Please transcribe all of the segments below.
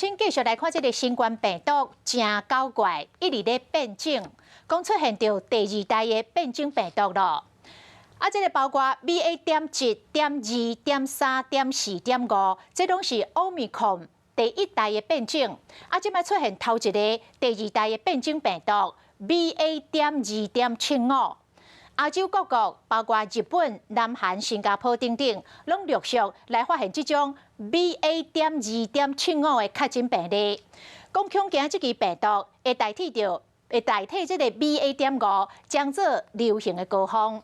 親繼續來看這个新冠病毒誠狡怪，一直咧變種，講出現著第二代的變種病毒囉。啊，這个包括 BA.1.2.3.4.5，這攏是奧密克戎第一代的變種。啊，這擺出現頭一個第二代的變種病毒 BA.2.75。亞洲各國，包括日本、南韓、新加坡等等，攏陸續來發現這種 BA.2.75的確診病例。講恐驚這支病毒會代替這个 BA.5，將做流行的高峰。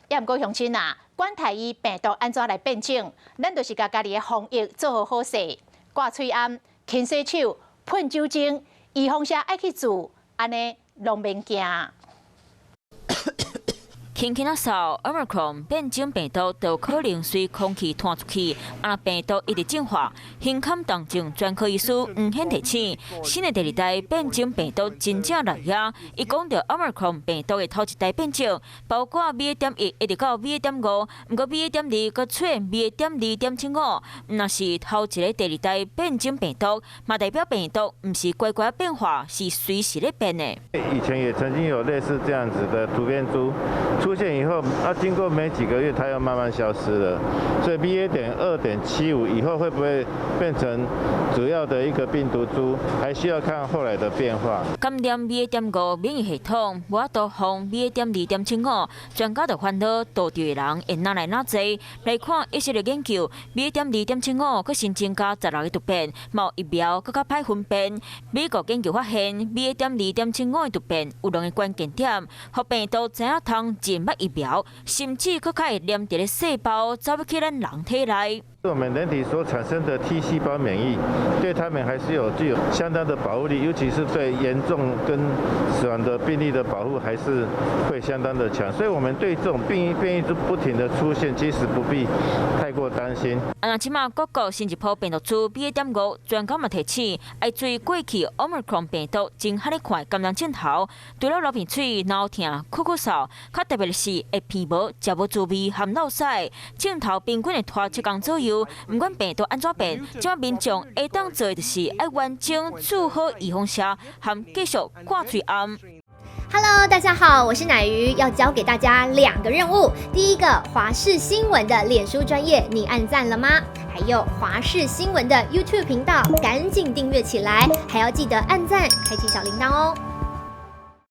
也毋過鄉親啊，管予伊病毒按怎來變種，咱就是共家己的防疫做好好勢，掛喙罨、勤洗手、噴酒精，預防射愛去注，按呢攏免驚。輕輕仔嗽，Omicron 變種病毒就可能隨空氣傳出去。啊，病毒一直進化，胸坎重症專科醫師吳顯提醒，新的第二代變種病毒真正來啊！伊講著 Omicron 病毒的頭一代變種，包括 BA.1一直到 BA.5，毋過 BA.2閣出現 BA.2.75，若是頭一个第二代變種病毒，嘛代表病毒毋是乖乖變化，是隨時咧變的。以前也曾經有類似這樣子的突變株出現以後，啊，經過沒幾個月，它又慢慢消失了。所以 BA.2.75以後會不會變成主要的一個病毒株，還需要看後來的變化。感染 BA.5免疫系統無法度防 BA.2.75，專家就煩惱倒佇的人會哪來哪濟。來看以色列研究，BA.2.75閣新增加16個突變，嘛有疫苗閣較歹分辨。美國研究發現，BA.2.75的突變有兩个關鍵點，予病毒知影通認捌疫苗，甚至閣較會黏佇咧細胞，走入去咱人體內。我們人體所產生的 T 細胞免疫，對他們還是有具有相當的保護力，尤其是對嚴重跟死亡的病例的保護，還是會相當的強。所以，我們對這種變異株不停的出現，其實不必太過擔心。啊，這馬各國新一波病毒株 BA.5，專家嘛提醒，愛注意過去 Omicron 病毒真罕咧看感染症頭，除了流鼻水、腦痛、咳咳嗽，較特別的是會鼻無、食無滋味含落屎，症頭平均會拖7工左右。毋管病毒按怎變，這馬民眾會當做的就是愛完整做好預防射，含繼續掛喙罨。 Hello，大家好，我是乃瑜，要交給大家兩個任務。第一個，華視新聞的臉書專頁，你按讚了嗎？還有華視新聞的 YouTube 頻道，趕緊訂閱起來，還要記得按讚，開啟小鈴鐺哦。